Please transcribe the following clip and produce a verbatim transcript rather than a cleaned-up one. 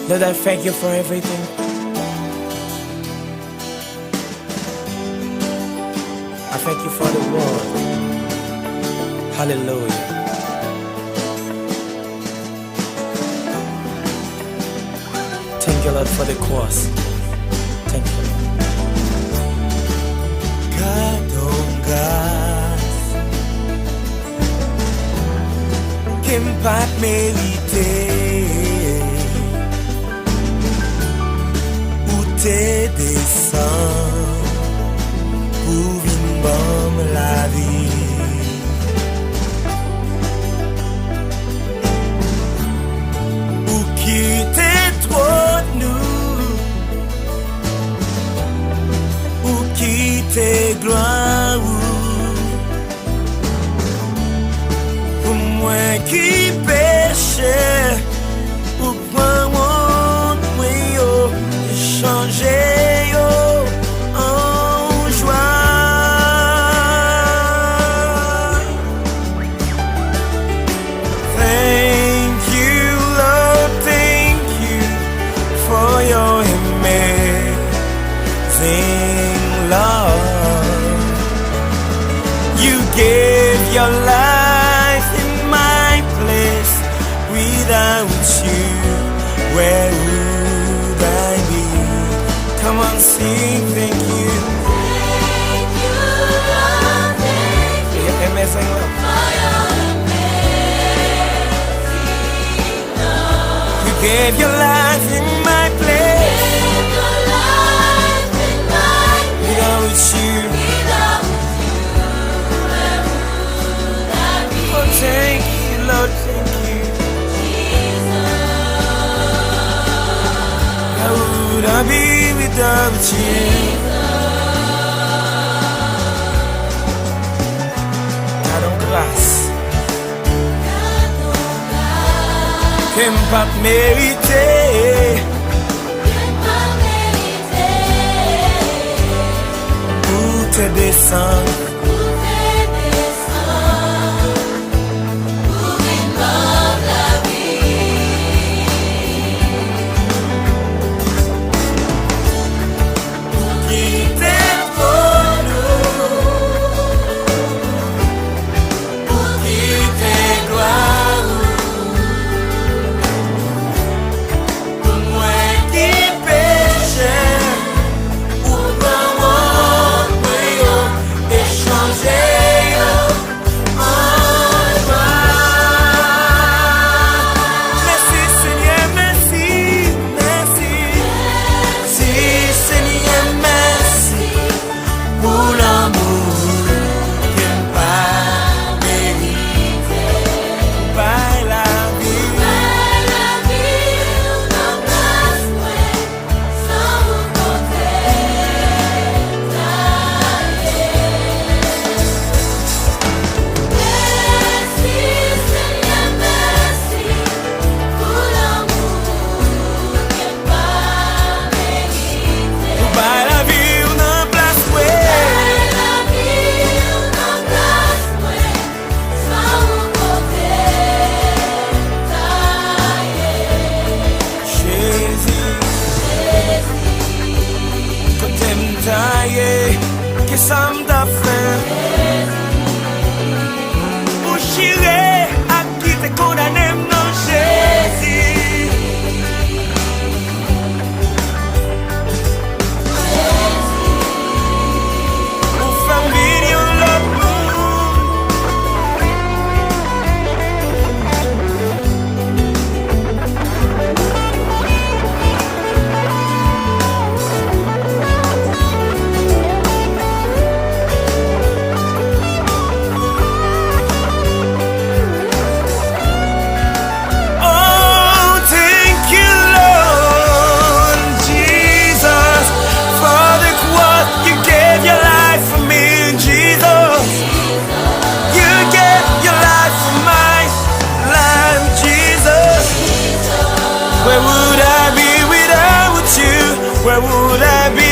Lord, I thank you for everything. I thank you for the world. Hallelujah. Thank you, Lord, for the cross. Thank you, Lord. Gad yon gras ke m pa t merite. Ou te desann pou vin ban m lavi. Ou kite twòn ou, ou kite glwa ou. Pou mwen ki peche, ou pran wont mwen yo, e chanje yo an jwa. Thank you, Lord, thank you for your amazing love. You gave your life in my place. Without you, where would I be? Come on, sing, thank you. Thank you, Lord, thank you. For your amazing love. For your amazing love. You gave your life in my place. You gave your life in my place. Without you. Without you, where would I be? Oh, thank you, Lord, thank you. Jesus. Where would I be without you? Gad yon gras ke m pa t merite. Ou te desann. Ou kite twòn ou, ou kite glwa ou. Pou mwen ki peche, ou pran wont mwen yo, e chanje yo. Mèsi, Senyè, mèsi, mèsi. Mèsi, Senyè, mèsi pou lanmou ke m pa merite. Ou bay lavi. Ou bay lavi w nan plas mwen. San ou kote m ta ye. Mèsi, Senyè, mèsi pou lanmou ke m pa merite. Ou bay lavi w nan plas mwen. Ou bay lavi w nan plas mwen. Jezi, kote m ta ye, kisa m ta fè? Ou chire ak ki te kondane m nan, Jezi. Ou fè m vin yon lòt moun. Oh, thank you, Lord Jesus, for the cross. You gave your life for me, Jesus. You gave your life for my life, Jesus. Where would I be without you? Where would I be?